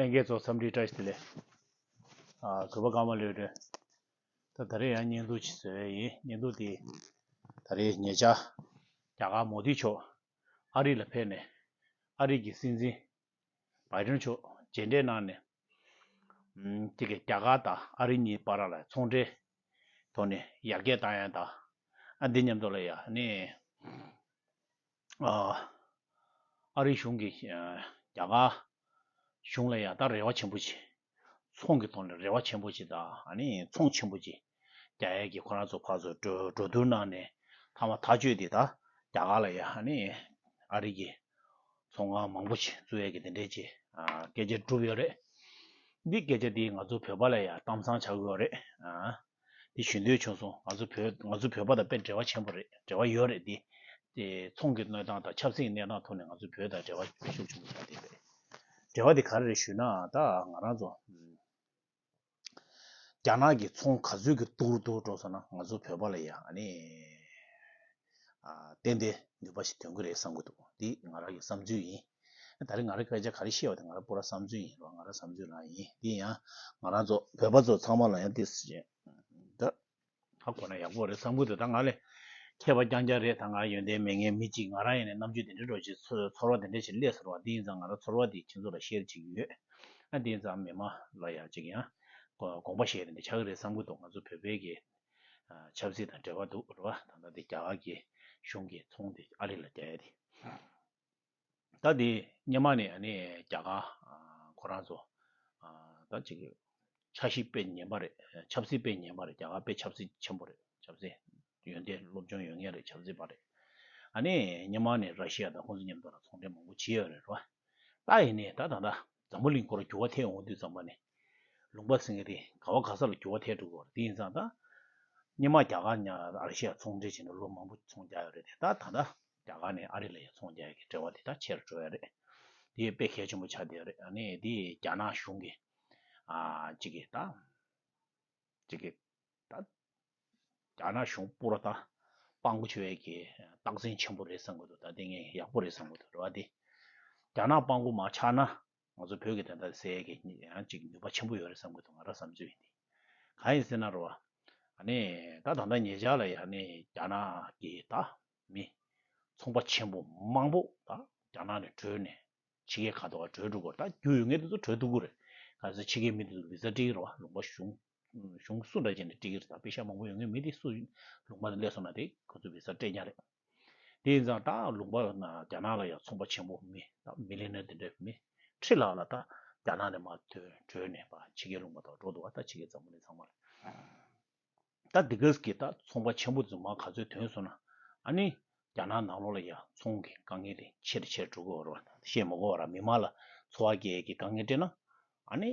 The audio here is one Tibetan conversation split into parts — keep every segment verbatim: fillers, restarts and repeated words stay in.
ལྷན་རྒྱས་ཚོ་འཚམས་འདྲི་བཀྲ་ཤིས་བདེ་ལེགས། ཨ། གུས་པ་ཀརྨ་བློ་གྲོས། ད་ད་རེས་ཡང་བརྙན་ཐུང་ཅིག་བཟོ་ཡས་ཡིན། བརྙན་ཐུང་དེ་ད་རེས་ཉེ་ཆར་རྒྱ་གར་མོ་དི་མཆོག་ཨ་རི་ལ་ཕེབས་ནས། ཨ་རི་གི་སྲིད་འཛིན་བྷའི་ཌེན་མཆོག་མཇལ་འཕྲད་གནང་ནས། ཨམ། དེ་གའི་རྒྱ་གར་དང་ཨ་རི་གཉིས་བར་ལ་ཚོང་འབྲེལ་ཐོག་ནས་ཡར་རྒྱས་བཏང་ཡ་དང་། ཨ། འདི་མཉམ་དུ་ལ་ཡ་ནི། ཨ། ཨ་རི་གཞུང་གིས། ཨ། རྒྱ་གར་གཞུང་ལ་ཡ་ད་རེ་བ་ཆེན་པོ་ཅིག་ཚོང་གི་ཐོག་ནས་རེ་བ་ཆེན་པོ་ཅིག་དང་། ཨ་ནི་ཚོང་ཆེན་པོ་ཅིག་རྒྱག་ཡས་ཀྱི་ཁོ་རང་ཚོ་ཕར་ཚུར་གྲོས་གྲོས་བསྡུར་གནང་ནས། མཐའ་མ་ཐག་གཅོད་དེ་ད་རྒྱ་གར་ལ་ཡ། ཨ་ནི་ཨ་རི་གི་ཚོང་ཁང་མང་པོ་ཅིག་བཙུགས་ཡས་ཀྱི་དེ་འདྲས་ཅིག་ཨ། སྐད་ཆ་གྲུབ་ཡོད་རེད། འདི་སྐད་ཆ་འདི་ང་ཚོ་བོད་པ་ལ་ཡ་གཏམ་བཟང་ཆགས་ཀྱི་ཡོད་རེད། ཨ། འདི་ཞུ་འདོད་བྱུང་སོང་། ང་ཚོ་བོད། ང་ཚོ་བོད་པ་དང་དཔེ་འབྲེལ་བ་ཆེན་པོ་རེད། འབྲེལ་བ་ཡོད་རེད་འདི། དེ་ཚོང་གི་གནས་སྟངས་དང་ཆབ་སྲིད་ཀྱི་གནས་སྟངས་ཐོག་ནས་ང་ཚོ་བོད་དང་འབྲེལ་བ་ཤུགས་ཆེན་པོ་ཡོད་པ་དེ་རེད། འབྲེལ་བ་དེ་ག་རེ་རེད་ཞུས་ན། ད་ང་རང་ཚོ་རྒྱ་ནག་གི་ཚོང་ག་ཚོད་ཀྱི་སྡུག་རུ་སྡུག་རུ་འགྲོ་སོང་ན། ང་ཚོ་བོད་པ་ལ་ཡ་ཨ་ནི། ཨ། ཏན་ཏན་ནུས་པ་ཞིག་ཐོན་གྱི་རེད་བསམ་གྱི་འདུག་འདི་ང་རང་གི་བསམ་ཚུལ་ཡིན། ད་རེས་ང་རང་སྐད་ཆ་ག་རེ་བཤད་པ་དེ་ང་རང་པུ་ར་བསམ་ཚུལ་ཡིན་རོ། ང་རང་བསམ་ཚུལ་རང་ཡིན། འདི་ཡང་ང་རང་ཚོ་བོད་པ་ཚོ་ཚང་མ་ལ་ཡང་ཏོག་ཙམ་ད་ཧ་གོ་ན་ཡག་པོ་རེད་བསམ་གྱི་འདུག་ད་ང་ལས་མཁས་པ་རྐྱང་རྐྱང་རེད། ད་ང་ཡོན་ཏན་མེད་མཁན་མི་གཅིག་ང་རང་ཡིན་ནས་རྣམ་དཔྱོད་དེ་འདྲ་འདྲ་ཅིག་ཚོར་བ་དེ་འདྲ་ཞིག་སླེབས་སོང་བ། འདི་ཡིན་ཙང་ང་རང་ཚོར་བ་དེ་ཁྱེད་ཚོ་ལ་ཤེར་བྱེད་ཀྱི་ཡོད། ཨ། འདི་ཡིན་ཙང་མི་མང་ལ་ཡང་ཅིག་ཡང་དགོངས་པ་བཞེས་དེ་འདྲ་ཆགས་ཀྱི་རེད་བསམ་གྱི་འདུག་ང་ཚོ་བོད་པའི་གི། ཨ། ཆབ་སྲིད་དང་འབྲེལ་བ་འདུག་རེད་བ། ད་ལྟ་དེ་རྒྱ་གར་གྱི་གཞུང་གི་ཚོང་དེ་ཨ་རི་ལ་རྒྱག་ཡ་དེ། ད་དེ་སྔོན་མ་ནས་ཨ་ནི་རྒྱ་གར། ཨ། ཁོ་རང་ཚོ། ཨ། ད་ཅིག་འཆར་གཞི་དཔེ་ངན་པ་རེད། ཆབ་སྲིད་དཔེ་ངན་པ་རེད། རྒྱ་གར་དཔེ་ཆབ་སྲིད་ཆེན་པོ་རེད། ཆབ་སྲིད་ཡོན་ཏན་སློབ་སྦྱོང་ཡོད་མཁན་རེད། ཆབ་སྲིད་པ་རེད། ཨ་ནི་སྔོན་མ་ནས་ར་ཤི་ཡ་དང་ཁོང་ཚོ་མཉམ་དུ་ལ་ཚོང་འབྲེལ་མང་པོ་བྱས་ཡོད་རེད་རེད་བ། ད་ཡིན་ནའི་ད་ད་ལྟ་འཛམ་བུ་གླིང་སྐོར་འགྱུར་བ་ཐེབས་ཡོང་དུས་ཙམ་པ་ནས། ལུང་པ་ཟེར་མཁན་དེ་ག་བ་ག་ས་ལ་འགྱུར་བ་ཐེབས་འགྲོ་གི་ཡོད་རེད། དེ་ཡིན་ཙང་ད་སྔོན་མ་རྒྱ་གར་ནས་ཨ་རི་ཤི་ཡ་ཚོང་འབྲེལ་བྱས་ནས་ལོ་མང་པོ་ཚོང་རྒྱག་ཡོད་རེད་དེ། ད་ད་ལྟ་རྒྱ་གར་ནས་ཨ་རི་ལ་ཡ་ཚོང་རྒྱག་ཡ་གི་འབྲེལ་བ་དེ་ད་ཆེ་རུ་འགྲོ་ཡ་རེད། དེ་དཔེ་གལ་ཆེན་པོ་ཆགས་བསྡད་ཡོད་རེད། ཨ་ནི་དེ་རྒྱ་ནག་གཞུང་གིས། ཨ། ཅིག་གིས་ད། ཅིག་གིས་ད། རྒྱ་ནག་གཞུང་པུ་ར་ད་དཔང་པོ་བྱེད་ཡས་ཀྱི་རྟགས་མཚན་ཆེན་པོ་རེད་བསམ་གྱི་འདུག་ད་དེ་ངས་ཡག་པོ་རེད་བསམ་གྱི་འདུག་རེད་བ། དེ་རྒྱ་ནག་དཔང་པོ་མར་ཆག་ན། ང་ཚོ་བོད་ཀྱི་དེ་འདྲ་ཟེར་ཡས་ཀྱི་ཡང་ཅིག་ནུས་པ་ཆེན་པོ་ཡོད་རེད་བསམ་གྱི་འདུག་ང་རང་བསམ་ཚུལ་ཡིན་དེ། གང་ཡིན་ཟེར་ན་རེད་བ། ཨ་ནི་ད་ད་ལྟ་ཉེ་ཆར་ལ་ཡ་ནི་རྒྱ་ནག་གི་ད་མི་ཚོང་པ་ཆེན་པོ་མང་པོ་ད་རྒྱ་ནག་ནས་བྲོས་ནས་ཕྱི་རྒྱལ་ཁག་ཏུ་བྲོས་འགྲོ་གི་རེད། ད་རྒྱུ་ཡོད་མཁན་དེ་ཚོ་བྲོས་འདུག་གི་རེད། ག་ཚོད་ཕྱི་རྒྱལ་མི་དེ་ཚོ་བི་ཟ་སྤྲད་ཀྱི་རེད་བ། ལུང་པ་གཞུང་གཞུང་སུ་འདྲ་བྱས་ནས་སྤྲད་ཀྱི་རེད། ད་པེ་ཤ་མང་པོ་ཡོད་མཁན་མི་དེ་སུ་ལུང་པ་དེ་སླེབས་སོང་ན་དེ་ཁོ་ཚོ་བི་ཟ་སྤྲད་ཉག་རེད། དེ་ཡིན་ཙང་ད་ལུང་པ་ན་རྒྱ་ནག་ལ་ཡང་ཚོང་པ་ཆེན་པོ་མི་ད་མི་ལི་ནེར་དེ་འདྲའི་མི་ཁྲི་ལྷག་ལ་ད་རྒྱ་ནག་ནས་མར་ཐོན་བྲོས་ནས་ཕར་ཕྱི་རྒྱལ་ལུང་པ་དག་འགྲོ་འདུག་བ། ད་ཕྱི་རྒྱལ་འཛམ་བུ་གླིང་ཚང་མ་ལ། ད་འདི་ག་གི་ད་ཚོང་པ་ཆེན་པོ་དེ་ཚོ་མར་ག་ཚོད་ཐོན་སོང་ན། ཨ་ནི་རྒྱ་ནག་ནང་ལོགས་ལ་ཡང་ཚོང་གི་དཀའ་ངལ་དེ་ཆེ་རུ་ཆེ་རུ་འགྲོ་གི་ཡོད་རེད་བ། བཤད་མ་དགོས་པ་ར། མི་མང་ལ་འཚོ་བ་སྐྱེལ་ཡས་ཀྱི་དཀའ་ངལ་འཕྲད་ན། ཨ་ནི་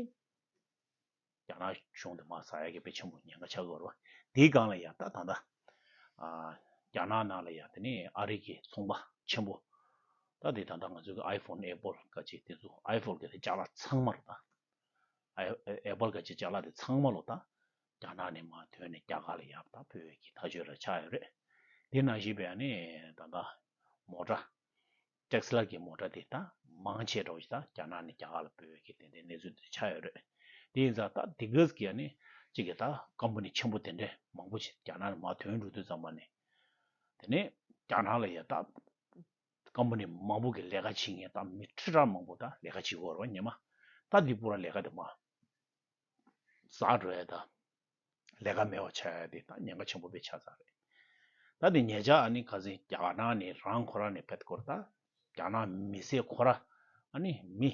རྒྱ་ནག་གཞུང་དེ་མར་ཟ་ཡ་གི་དཔེ་ཆེན་པོ་ཉེན་ཁ་ཆགས་ཀྱི་ཡོད་རེད་བ། དེའི་སྒང་ལ་ཡ་ད་ད་ལྟ། ཨ། རྒྱ་ནག་ནང་ལ་ཡ་དེ་ནས་ཨ་རི་གི་ཚོང་པ་ཆེན་པོ། ད་དེ་ད་ལྟ་ང་ཚོའི་གི་ཨའི་ཕོན། ཨེ་པོལ་ག་ཅིག་དེ་ཚོ། ཨའི་ཕོན་གི་དེ་ཅ་ལག་ཚང་མ་རེད་ད། ཨའི་ཨེ་པོལ་ག་ཅིག་ཅ་ལག་དེ་ཚང་མ་ལོ་ད་རྒྱ་ནག་ནས་མར་ཐོན་ནས་རྒྱ་གར་ལ་ཡར་ད་སྤོ་ཡས་ཀྱི་ཐག་གཅོད་ར་ཆགས་ཡོད་རེད། དེ་ནང་བཞིན་པའི་ཨ་ནི་ད་ལྟ་མོ་ཊ། ཊེ་སི་ལ་གི་མོ་ཊ་དེ་ད་མང་ཆེ་འདྲ་བོ་ཞིག་ད་རྒྱ་ནག་ནས་རྒྱ་གར་ལ་སྤོ་ཡས་ཀྱི་དེ་འདྲའི་གནས་ཚུལ་དེ་ཆགས་ཡོད་རེད། དེ་ཡིན་ཙང་ད་དེ་ག་གི་ཨ་ནི་གཅིག་གི་ད་ཀམ་པ་ནི་ཆེན་པོ་དེ་འདྲའི་མང་པོ་ཞིག་རྒྱ་ནག་ནས་མར་ཐོན་འགྲོ་དུས་ཙམ་པ་ནས། དེ་ནས་རྒྱ་ནག་ལ་ཡ་ད་ཀམ་པ་ནི་མང་པོ་གི་ལས་ཀ་བྱེད་མཁན་ད་མི་ཁྲི་ཕྲག་མང་པོ་ད་ལས་ཀ་བྱེད་ཀྱི་ཡོད་རེད་བ། སྔོན་མ་ད་འདི་པུ་ར་ལས་ཀ་དེ་མར་ཟག་འགྲོ་ཡ་ད། ལས་ཀ་མེད་པ་ཆགས་ཡ་དེ་ད་ཉེན་ཁ་ཆེན་པོ་དཔེ་ཆགས་ཚར་རེད། ད་དེ་ཉེ་ཆར་ཨ་ནི་ཁ་སང་རྒྱ་ནག་ནས་རང་ཁོ་རང་ནས་ཕེབས་སྐོར་ད། རྒྱ་ནག་མི་སེར་ཁོ་ར་ཨ་ནི་མི་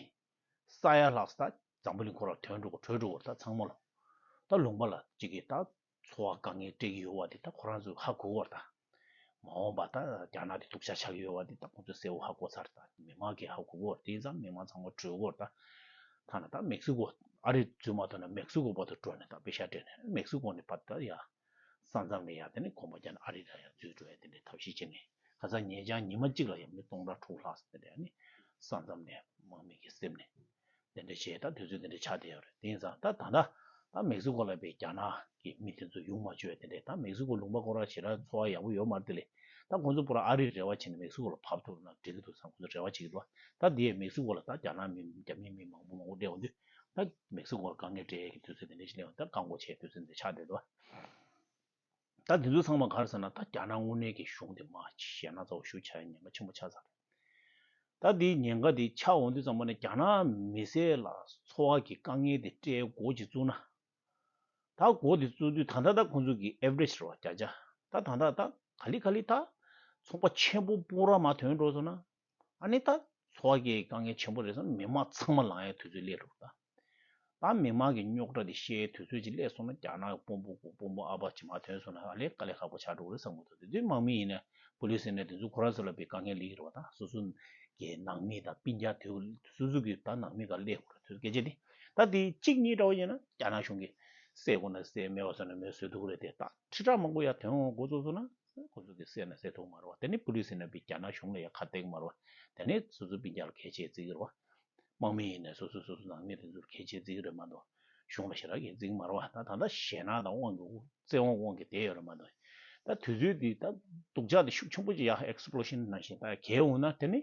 ས་ཡ་ལྷག་ཙམ་ད་འཛམ་བུ་གླིང་ཁོ་ར་ཐོན་འགྲོ་གི་བྲོས་འགྲོ་གི་རེད། ད་ཚང་མ་ལ་ད་ལུང་པ་ལ་གཅིག་གིས་ད་འཚོ་བ་དཀའ་ངལ་སྤྲད་ཀྱི་ཡོད་པ་དེ་ད་ཁོ་རང་ཚོས་ཧ་གོ་གི་རེད་ད། མ་འོངས་པ་ད་རྒྱ་ནག་དེ་སྡུག་ཅག་ཆགས་ཀྱི་ཡོད་པ་དེ་ད་ཁོང་ཚོས་གསལ་པོ་ཧ་གོ་ཚར། ད་མི་མང་གིས་ཧ་གོ་གི་ཡོད་རེད། དེ་ཙང་མི་མང་ཚང་མ་བྲོས་གི་ཡོད་རེད་ད། ཐ་ན་ད་མེག་སི་ཀོ། ཨ་རི་འཛུལ་མ་ཐུབ་ན་མེག་སི་ཀོ་བར་དུ་འགྲོ་ནས་ད་པེ་ཤ་སྤྲད་ནས་མེག་སི་ཀོ་ནས་ཕར་ད་ཡ་ས་མཚམས་ནས་ཡ་དེ་ནས་གོམ་པ་རྒྱག་ནས་ཨ་རི་ལ་ཡ་འཛུལ་འགྲོ་ཡ་དེ་འདྲའི་ཐབས་ཤེས་བྱས་ནས། ཁ་སང་ཉེ་ཆར་ཉི་མ་གཅིག་ལ་ཡ་མི་སྟོང་ཕྲག་དྲུག་ལྷག་ཙམ་དེ་འདྲ་ནི་ས་མཚམས་ནས་དམག་མི་གིས་བསྲེགས་ནས། དེ་འདྲ་བྱས་ད་དུས་ཚོད་དེ་འདྲ་ཆགས་བསྡད་ཡོད་རེད། དེ་ཡིན་ཙང་ད་ད་ལྟ་ད་མེག་སི་ཀོ་ལ་བའི་རྒྱ་ནག་གི་མི་དེ་ཚོ་ཡོང་མ་བཅུག་ཡ་དེ་འདྲས། ད་མེག་སི་ཀོ་ལུང་པ་ཁོ་རང་ཞེ་དྲག་འཚོ་བ་ཡག་པོ་ཡོད་མ་རེད་དེ་ལས། ད་ཁོང་ཚོ་པུ་ར་ཨ་རིར་རེ་བ་བྱས་ནས་མེག་སི་ཀོ་ལ་བབས་ཐུབ་ན་འགྲིག་གི་འདུག་བསམ་ཁོང་ཚོ་རེ་བ་བྱེད་ཀྱི་འདུག་ད་དེ་ཡས་མེག་སི་ཀོ་ལ་ད་རྒྱ་ནག་མི་རྒྱ་མི་མི་མང་པོ་མང་པོ་སླེབས་ཡོང་དུས། ད་མེག་སི་ཀོ་ལ་དཀའ་ངལ་སྤྲད་ཀྱི་དུས་ཚོད་དེ་འདྲ་ཞིག་སླེབས་ཡོང་། ད་བཀག་འགོག་བྱས་དུས་ཚོད་འདི་ཆགས་བསྡད་འདུག་ད་དེ་ཚོ་ཚང་མ་ག་རེ་ཟེར་ན། ད་རྒྱ་ནག་དངོས་གནས་ཀྱི་གཞུང་དེ་མར་ཞེད་སྣང་ཚ་བོ་ཞེ་པོ་ཆགས་ཡ་ཉེན་ཁ་ཆེན་པོ་ཆགས་ཚར་རེད། ད་དེའི་ཉེན་ཁ་དེ་ཆགས་འོང་དུས་ཙམ་པ་ནས་རྒྱ་ནག་མི་སེར་ལ་འཚོ་བ་གི་དཀའ་ངལ་དེ་སྤྲད་འགོ་ཅིག་བཙུགས་ན། ད་འགོ་དེ་བཙུགས་དུས་ད་ལྟ་ད་ཁོང་ཚོ་གི་ཨེ་ཝ་རེཇ་རེད་བ། བརྒྱ་ཆ། ད་ད་ད་ད་ག་ལེ་ག་ལེ་ད་ཚོང་པ་ཆེན་པོ་སྤུ་ར་མར་ཐོན་འགྲོ་སོང་ན། ཨ་ནི་ད་འཚོ་བ་སྐྱེལ་དཀའ་ངལ་ཆེན་པོ་རེད་བསམ། མི་མང་ཚང་མ་ལངས་ཡའི་དུས་ཚོད་སླེབས་འགྲོ་ད། ད་མི་མང་གི་རྙོག་དྲ་དེ་བཤད་དུས་ཚོད་ཅིག་སླེབས་སོང་ན། རྒྱ་ནག་གི་དཔོན་པོ་དཔོན་པོ་ཨ་ཕ་ཅིག་མར་ཐོན་སོང་ན། ཨ་ལས་དཀའ་ལས་ཁག་པོ་ཆགས་འགྲོ་གི་རེད་བསམ་གྱི་འདུག་དེ་དུས་དམག་མི་ཡིན་ན་པུ་ལིས་ཡིན་ན་དེ་ཚོ་ཁོ་རང་ཚོ་ལ་དཔེ་དཀའ་ངལ་སླེབས་ཀྱི་རེད་བ། ད་སོ་སོ་གི་ནང་མི་དང་སྤུན་ཀྱག་དེ་སོ་སོ་གི་ད་ནང་མི་ག་སླེབས་དགོས་རེད། དུས་སྐད་ཆ་དེ་ད་དེ་གཅིག་གཉིས་འདྲ་བོ་ཡིན་ན་རྒྱ་ནག་གཞུང་གིས་བསད་དགོས་ན་བསད། མེད་པ་བཟོ་ན་མེད་བཟོ་ཐུབ་ཀྱི་རེད་དེ། ད་ཁྲི་ཕྲག་མང་པོ་ཡར་ཐོན་འོང་འགོ་བཙུགས་སོང་ན། ཁོ་ཚོ་གིས་བསད་ན་བསད་ཐུབ་མ་རེད་བ། དེ་ནི་པུ་ལིས་ཡིན་ན་དཔེ་རྒྱ་ནག་གཞུང་ལ་ཡ་ཁ་གཏད་ཀྱི་མ་རེད་བ། དེ་ནི་སོ་སོ་སྤུན་ཀྱག་ལ་གལ་ཆེ་བརྩི་གི་རེད་བ། དམག་མི་ཡིན་ནའི་སོ་སོ་སོ་སོ་ནང་མི་དེ་ཚོར་གལ་ཆེ་བརྩི་གི་རེད་མ་གཏོགས། གཞུང་ལ་ཞེ་དྲག་གི་བརྩི་གི་མ་རེད་བ། ད་ད་ལྟ་ཞེད་སྣང་དང་དབང་གིས་བཙན་དབང་དབང་གིས་བསྡད་ཡོད་རེད་མ་གཏོགས། ད་དུས་ཚོད་འདི་ད་སྡུག་ཅག་དེ་ཤུགས་ཆེན་པོ་ཅིག་ཡ་ཨེག་སི་པི་ལོ་ཤན་ནང་བཞིན་ད་གས་འོང་ན། དེ་ནི་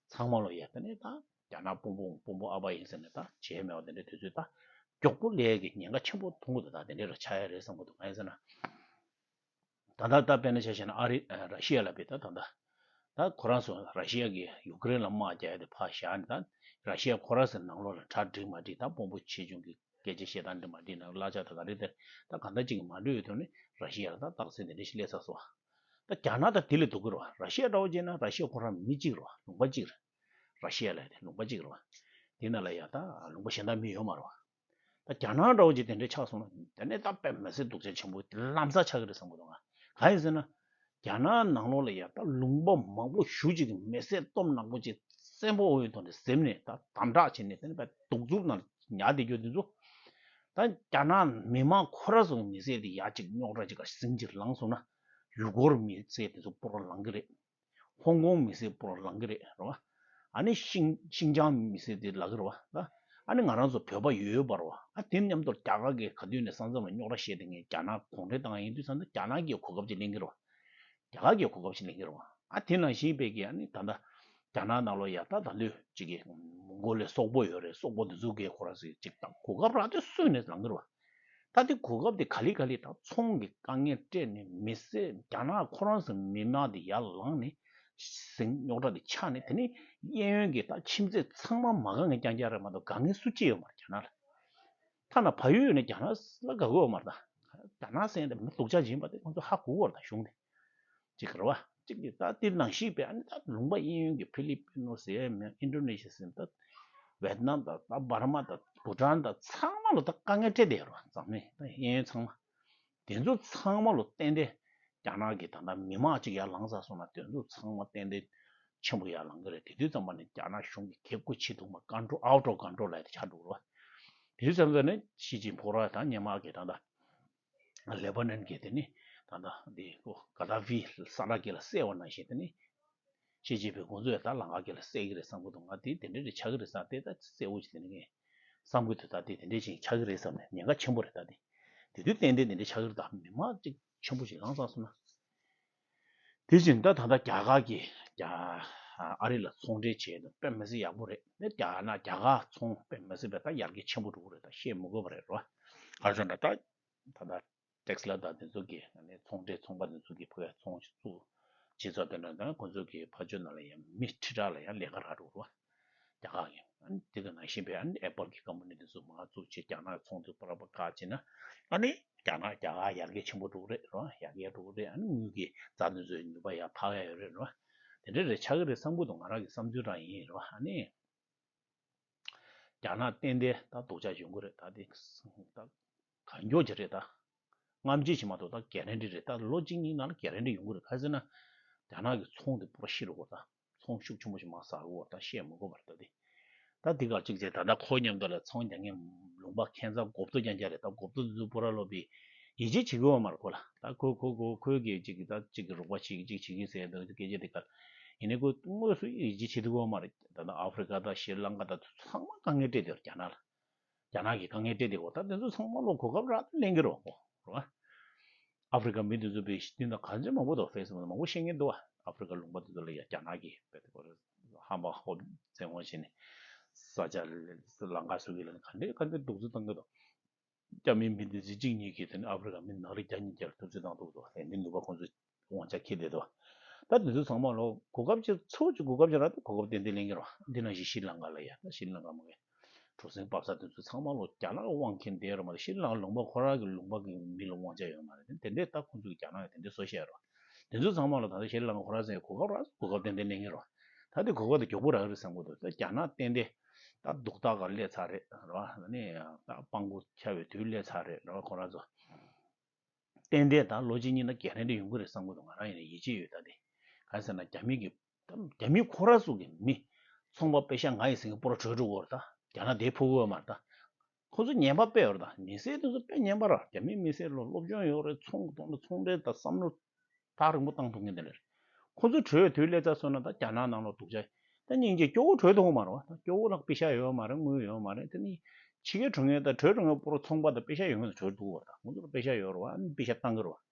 ཚང་མ་ལོ་ཡ་དེ་ནི་ད་རྒྱ་ནག་དཔོན་པོ་དཔོན་པོ་ཨ་ཕ་ཡིན་ཟེར་ནས་ད་བྱས་མེད་པ་དེ་འདྲའི་དུས་ཚོད་ད་མགྱོགས་པོ་སླེབས་ཀྱི་ཉེན་ཁ་ཆེན་པོ་མཐོང་གི་འདུག་ད་དེ་འདྲའི་རུ་ཆགས་ཡ་རེད་བསམ་གི་འདུག་ང་ཡིན་ཟེར་ན། ད་ལྟ་ད་དཔེར་ན་ཆ་བཞག་ན་ཨ་རི་ཨ་ར་ཤི་ཡ་ལ་བྱས། ད་ད་ད་ད་ཁོ་རང་ཚོ་ར་ཤི་ཡ་གིས་ཡུ་ཀེ་རེན་ལ་དམག་རྒྱག་ཡ་དེ་ཕར་བཞག་ནས། ད་ར་ཤི་ཡ་ཁོ་རང་ཚོའི་ནང་ལོགས་ལ་གྲ་སྒྲིག་མ་སྒྲིག་ད་དཔོན་པོ་ཆེ་ཆུང་གི་སྐད་ཆ་བཤད་སྟངས་འདྲ་མ་འགྲིག་ན། གླ་ཆ་ད་ག་རེ་དེ་ད་གང་ལྟར་ཅིག་མ་འགྲིག་ཡོད་དུས་ནི་ར་ཤི་ཡ་ལ་ད་རྟགས་མཚན་དེ་འདྲ་ཞིག་སླེབས་ཚར་སོང་། ད་རྒྱ་ནག་ད་དེ་ལས་སྡུག་གི་རེད་བ། ར་ཤི་ཡ་འདྲ་བོ་བྱས་ན་ར་ཤི་ཡ་ཁོ་རང་མི་གཅིག་རེད་བ། ལུང་པ་གཅིག་རེད། ར་ཤི་ཡ་ལ་དེ་ལུང་པ་གཅིག་རེད་བ། དེ་ནང་ལ་ཡ་ད་ལུང་པ་གཞན་དག་མི་ཡོད་མ་རེད་བ། ད་རྒྱ་ནག་འདྲ་བོ་ཅིག་དེ་འདྲ་ཆགས་སོང་ན། དེ་ནས་ད་དཔེ་མི་སྲིད་སྡུག་ཅག་ཆེན་པོ་དེ་ལམ་སང་ཆགས་ཀྱི་རེད་བསམ་གྱི་འདུག་ང་། གང་ཡིན་ཟེར་ན། རྒྱ་ནག་ནང་ལོགས་ལ་ཡ་ད་ལུང་པ་མང་པོ་ཞེ་ཅིག་གིས་མི་སེར་སྟོབས་ནག་པོ་ཅིག་བཙན་པོ་འོས་ཐོག་ནས་ཟིན་ནས་ད་དམ་དྲག་བྱས་ནས། དེ་ནས་དཔེ་གདུག་རྩུབ་ནང་ཉར་བསྡད་རྒྱུ་དེ་ཚོ། ད་རྒྱ་ནག་མི་མང་ཁོ་རང་ཚོ་གི་མི་སེར་དེ་ཡ་ཅིག་རྙོག་དྲ་ཅིག་ག་ཟིང་ཅིག་ལངས་སོང་ན། ཡུ་གུར་མི་སེར་དེ་ཚོ་སྤོ་ར་ལངས་ཀྱི་རེད། ཧོང་ཀོང་མི་སེར་སྤོ་ར་ལངས་ཀྱི་རེད། རེད་བ། ཨ་ནི་ཤིང་ཤིང་ཅང་མི་སེར་དེ་ལབ་ཀྱི་རེད་བ། ད་ཨ་ནི་ང་རང་ཚོ་བོད་པ་ཡོད་ཡོད་པ་རེད་བ། ཨ་དེ་མཉམ་དུ་རྒྱ་གར་གྱི་ག་དུས་ནས་ས་མཚམས་ལ་རྙོག་དྲ་བཤད་དེ་ངས་རྒྱ་ནག་གུང་ཁྲན་ཏང་ཡིན་དུས་ཙམ་དུ་རྒྱ་ནག་གིས་གོ་སྐབས་ཅིག་ལེན་གྱི་རེད་བ། རྒྱ་གར་གྱིས་གོ་སྐབས་ཅིག་ལེན་གྱི་རེད་བ། ཨ་དེ་ནང་བཞིན་པའི་གི་ཨ་ནི་ད་ལྟ་རྒྱ་ནག་ནང་ལོགས་ཡ་ད་ད་ལོས་ཅིག་གི་མོང་གོ་ལི་སོག་པོ་ཡོད་རེད། སོག་པོ་དེ་ཚོ་གིས་ཁོ་རང་ཚོས་ཅིག་ད་གོ་སྐབས་རག་དུས་སུས་ནས་ལངས་ཀྱི་རེད་བ། ད་དེ་གོ་སྐབས་དེ་ག་ལེ་ག་ལེ་ད་ཚོང་གི་དཀའ་ངལ་སྤྲད་ནས་མི་སེར་རྒྱ་ནག་ཁོ་རང་ཚོའི་མི་མང་དེ་ཡར་ལངས་ནས་ཟིང་རྙོག་དྲ་དེ་ཆགས་ནས། དེ་ནས་གཡས་གཡོན་གྱི་ད་ཁྱིམ་མཚེས་ཚང་མ་མ་དགའ་ངན་རྐྱང་རྐྱང་རེད་མ་གཏོགས་དགའ་ངན་སུ་གཅིག་ཡོད་མ་རེད་རྒྱ་ནག་ལ། ཐ་ན་ཕ་ཡུལ་ཡོད་ན་རྒྱ་ནག་ལ་དགའ་གི་ཡོད་མ་རེད། ད་རྒྱ་ནག་ཟེར་ཡ་དེ་མི་སྡུག་ཅག་ཡིན་པ་དེ་ཁོང་ཚོ་ཧ་གོ་གི་ཡོད་རེད། ད་གཞུང་དེ་གཅིག་རེད་བ། གཅིག་གིས་ད་དེ་ནང་བཞིན་པའི་ཨ་ནི་ད་ལུང་པ་གཡས་གཡོན་གྱི་ཕི་ལི་པི་ནོ་ཟེར་ཡ་མེད། ཨིན་ཌོ་ནེ་ཤི་ཡ་ཟེར་ཡ་མེད། ད་ཝེད་ནམ་དང་ད་འབར་མ་དང་བྷུ་ཊན་དང་ཚང་མ་ལ་ད་དཀའ་ངལ་སྤྲད་བསྡད་ཡོད་རེད་བ། འཛམ་གླིང་ད་གཡས་གཡོན་ཚང་མ། དེ་ཚོ་ཚང་མ་ལ་ཏན་ཏན་རྒྱ་ནག་གིས་ད་ལྟ་མི་མང་གཅིག་ཡར་ལངས་ཚར་སོང་ན། དེ་ཚོ་ཚང་མ་ཏན་ཏན་ཆེན་པོ་ཡར་ལངས་ཀྱི་རེད། དེ་དུས་ཙམ་པ་ནས་རྒྱ་ནག་གཞུང་གིས་གལ་དགོས་ཆེ་དུ་མ་ཀོན་ཀྲོལ་out of control ལབ་དེ་ཆགས་འགྲོ་གི་རེད་བ། དེ་དུས་ཙམ་པ་ནས་ཞི་ཅིན་ཕིང་ར་དང་སྔོན་མ་གི་ད་ལྟ་ལེ་བྷ་ནན་གྱི་དེ་ནི་ད་ལྟ་འདི་ཀོ་ག་དཱ་ཕི་ས་དྲག་གི་ལ་བསད་པ་ནང་བཞིན། དེ་ནི་ཞི་ཅིན་ཕིང་ཁོང་ཚོས་ད་ལམ་ཁ་གི་ལ་བསད་ཀྱི་རེད་བསམ་གྱི་འདུག་ང་དེ་དེ་འདྲ་རེད་ཆགས་ཀྱི་རེད་བསམ། དེ་ད་གསལ་པོ་ཅིག་དེ་ནི་ངས་བསམ་གྱི་འདུག་ད་དེ་དེ་འདྲ་ཅིག་ཆགས་ཀྱི་རེད་བསམ་ནས། ཉེན་ཁ་ཆེན་པོ་རེད། ད་དེ་དེ་དུས་ཏན་ཏན་དེ་འདྲ་ཆགས་ཀྱི་རེད། ད་མི་མང་ཅིག་ཆེན་པོ་ཞིག་ལངས་ཚར་སོང་ན། དེ་བཞིན་ད་ད་ལྟ་རྒྱ་གར་གྱིས་རྒྱ་ཨ་རི་ལ་ཚོང་འབྲེལ་བྱས་འདུག་དཔེ་མི་སྲིད་ཡག་པོ་རེད། དེ་རྒྱ་ནག་རྒྱ་གར་ཚོང་དཔེ་མི་སྲིད་པའི་ད་ཡར་རྒྱས་ཆེན་པོ་འགྲོ་གི་རེད། ད་བཤད་མི་དགོས་པ་རེད་རོ། ག་རེ་ཟེར་ན་ད་ད་ལྟ་ཊེ་སི་ལ་དང་དེ་ཚོ་གི་ཚོང་འབྲེལ་ཚོང་པ་དེ་ཚོ་གི་ཕ་གིར་ཚོང་ཞིག་བཙུགས་བྱས་ཚར་དུས་ན། ད་ཁོ་ཚོ་གི་ཕ་ཇོ་ནང་ལ་ཡང་མི་ཁྲི་ཕྲག་ལ་ཡང་ལས་ཀ་རག་འགྲོ་གི་རེད་བ། རྒྱ་གར་གི། ཨ་ནི་དེ་དང་ནང་བཞིན་པའི་ཨ་ནི་ཨེ་པལ་གི་ཀམ་པ་ནི་དེ་ཚོ་མར་བཙུགས་བྱས་རྒྱ་ནག་ཚོང་དེ་པ་ར་པ་བཀག་བྱས་ན། ཨ་ནི་རྒྱ་ནག་རྒྱ་གར་ཡར་རྒྱས་ཆེན་པོ་འགྲོ་གི་རེད་རོ། ཡར་རྒྱས་འགྲོ་གི་རེད། ཨ་ནི་དངུལ་གྱི་རྩ་དེ་ཚོའི་ནུས་པ་ཡར་འཕར་ཡ་ཡོད་རེད་རོ། དེ་འདྲ་རེད་ཆགས་ཀྱི་རེད་བསམ་གྱི་འདུག་ང་རང་གི་བསམ་ཚུལ་རང་ཡིན་རོ། ཨ་ནི་རྒྱ་ནག་ཏན་ཏན་ད་སྡུག་ཅག་ཡོང་གི་རེད། ད་དེ་ད་གང་མགྱོགས་ཀྱི་རེད། ད་སྔ་ཕྱི་ཞིག་མ་གཏོགས་ད་གྷ་རན་ཊི་རེད། ད་ལོ་གཅིག་གཉིས་ནང་ལ་གྷ་རན་ཊི་ཡོང་གི་རེད། ག་རེ་ཟེར་ན་རྒྱ་ནག་གི་ཚོང་དེ་པུ་ར་ཤི་རུ་གོ་ད། ཚོང་ཤུགས་ཆེན་པོ་ཞིག་མར་ཟག་གི་ཡོད་པ་ད་བཤད་མི་དགོས་པ་རེད། ད་དེ་ད་དེ་ག་གཅིག་བྱས། ད་ལྟ་ཁོ་མཉམ་དུ་ལ་ཚོང་རྒྱག་མཁན་ལུང་པ་ཁྱད་མཚར་མགོ་སྟོད་རྐྱང་རྐྱང་རེད། ད་མགོ་སྟོད་དེ་ཚོ་པུ་ར་ལོ་པའི་ཡིད་ཆེས་བྱེད་ཀྱི་ཡོད་མ་རེད་ཁོ་ལ། ད་ཁོ་ཁོ་ཁོ་ཁོས་གི་གཅིག་གི་ད་གཅིག་གི་རོགས་པ་བྱེད་ཀྱི་གཅིག་བྱེད་ཀྱི་ཟེར་འདུག་སྐད་ཆ་དེ་ག་ཡིན་ནའི་ཁོ་དངོས་སུ་ཡིད་ཆེས་བྱེད་ཐུབ་ཀྱི་ཡོད་མ་རེད། ད་ལྟ་ཨ་ཧྥི་རི་ཀ་དང་ཤྲི་ལང་ཀ་དང་ཚང་མ་དཀའ་ངལ་སྤྲད་དེ་རྒྱ་ནག་ལ། རྒྱ་ནག་གིས་དཀའ་ངལ་སྤྲད་དེ་གོ། ད་དེ་ཚོ་ཚང་མ་ལོ་གོ་སྐབས་རག་ལེན་གྱི་རོགས་གོ་རོགས། ཨ་ཧྥི་རི་ཀ་མི་དེ་ཚོ་པའི་དེ་འདྲ་གང་ཅི་མང་པོ་འདུག་ཕེ་སི་བུག་ནང་མང་པོ་བཤད་མཁན་འདུག་ཨ་ཧྥི་རི་ཀ་ལུང་པ་དེ་ཚོ་ལ་ཡ་རྒྱ་ནག་གིས་དཔེ་དེ་གོ་ཧམ་པ་ཧོབ་བཙན་དབང་བྱས་ནས། ས་ཆ་ལ་ལང་ཀ་སུ་གི་ལ་ག་འདྲའི་ག་འདྲའི་གདུག་རྩུབ་བཏང་གི་འདུག་རྒྱ་མིའི་མི་འདི་གཅིག་གཉིས་ཀྱིས་དེ་ནི་ཨ་ཧྥེ་རི་ཁ་མི་ནག་རིགས་བརྒྱ་ཉིས་བརྒྱ་ལ་གདུག་རྩུབ་བཏང་འདུག་འདུག་དེ་འདི་ནུས་པ་ཁོང་ཚོའི་དབང་ཆ་འཁྱེར་བསྡད་འདུག་ད་དེ་ཚོ་ཚང་མ་ལོ་གོ་སྐབས་ཅིག་འཚོ་ཅིག་གོ་སྐབས་ཅིག་རག་དུས་གོ་སྐབས་ཏན་ཏན་ལེན་གྱི་རོ། འདི་ནང་བཞིན་ཤྲི་ལང་ཀ་ལ་ཡ་ད་ཤྲི་ལང་ཀ་མ་གི་གྲུ་གཟིངས་ཕབ་ས་དེ་ཚོ་ཚང་མ་ལོ་རྒྱ་ནག་དབང་མཁན་དེ་རོ་མ་རེད། ཤྲི་ལང་ཀ་ལུང་པ་ཁོ་རང་གི་ལུང་པ་གི་མི་ལ་དབང་ཆ་ཡོད་མ་རེད། དེ་འདྲས་ད་ཁོང་ཚོ་གི་རྒྱ་ནག་གི་དེ་འདྲས་བཟོ་བཤད་རོ། དེ་ཚོ་ཚང་མ་ལོ་ད་ལྟ་ཤྲི་ལང་ཀ་ཁོ་རང་ཚོའི་གོ་སྐབས་རག་གོ་སྐབས་ཏན་ཏན་ལེན་གྱི་རོ། ད་དེ་གོ་སྐབས་དེ་མགྱོགས་པོ་རག་གི་རེད་བསམ་གི་འདུག་ད་རྒྱ་ནག་ཏན་ཏན་ད་སྡུག་ཐག་ག་སླེབས་ཚར་རེད་རོ། ནི་ད་སྤང་པོ་ཆགས་པའི་དུས་སླེབས་ཚར་རེད་རོ། ཁོ་རང་ཚོ་ཏན་ཏན་ད་ལོ་གཅིག་གཉིས་ན་ག་རེ་འདྲ་ཡོང་གི་རེད་བསམ་གི་འདུག་ང་རང་ཡིན་ན་ཡིད་ཆེས་ཡོད། ད་དེ་གང་ཟེར་ན་རྒྱ་མི་གི་ད་རྒྱ་མི་ཁོ་རང་ཚོ་གི་མི་ཚོང་པ་པེ་ཤ་ང་ཡི་སེང་གེ་པོ་ར་བྲོས་འགྲོ་གི་རེད། ད་རྒྱ་ནག་དེ་ཕུ་གི་ཡོད་མ་རེད། ད་ཁོ་ཚོ་ངན་པ་དཔེ་ཡོད་རེད། ད་མི་སེར་དེ་ཚོ་དཔེ་ངན་པ་རེད། རྒྱ་མི་མི་སེར་ལ་སློབ་སྦྱོང་ཡོད་རེད། ཚོང་གཏོང་ལ་ཚོང་འབྲེལ་དང་བསམ་བློ་ཐག་རིང་པོ་བཏང་ཐུབ་མཁན་དེ་འདྲ་རེད། ཁོ་ཚོ་བྲོས་དུས་སླེབས་ཚར་སོང་ན་ད་རྒྱ་ནག་ནང་ལ་སྡུག་ཅག་ད་སྙིང་རྗེ་སྐྱོ་བོ་བྲོས་ཐུབ་མ་རེད་བ། ད་སྐྱོ་བོ་ལ་པེ་ཤ་ཡོད་མ་རེད། དངུལ་ཡོད་མ་རེད། དེ་ནི་ཕྱི་རྒྱལ་འགྲོ་མཁན་དང་བྲོས་འགྲོ་མཁན་པོ་ར་ཚོང་པ་དང་པེ་ཤ་ཡོད་མཁན་དང་བྲོས་འདུག་བ། ད་ཁོ་ཚོ་ལ་པེ་ཤ་ཡོད་རེད་བ། ཨ་ནི་པེ་ཤ་བཏང་གི་རེད་བ།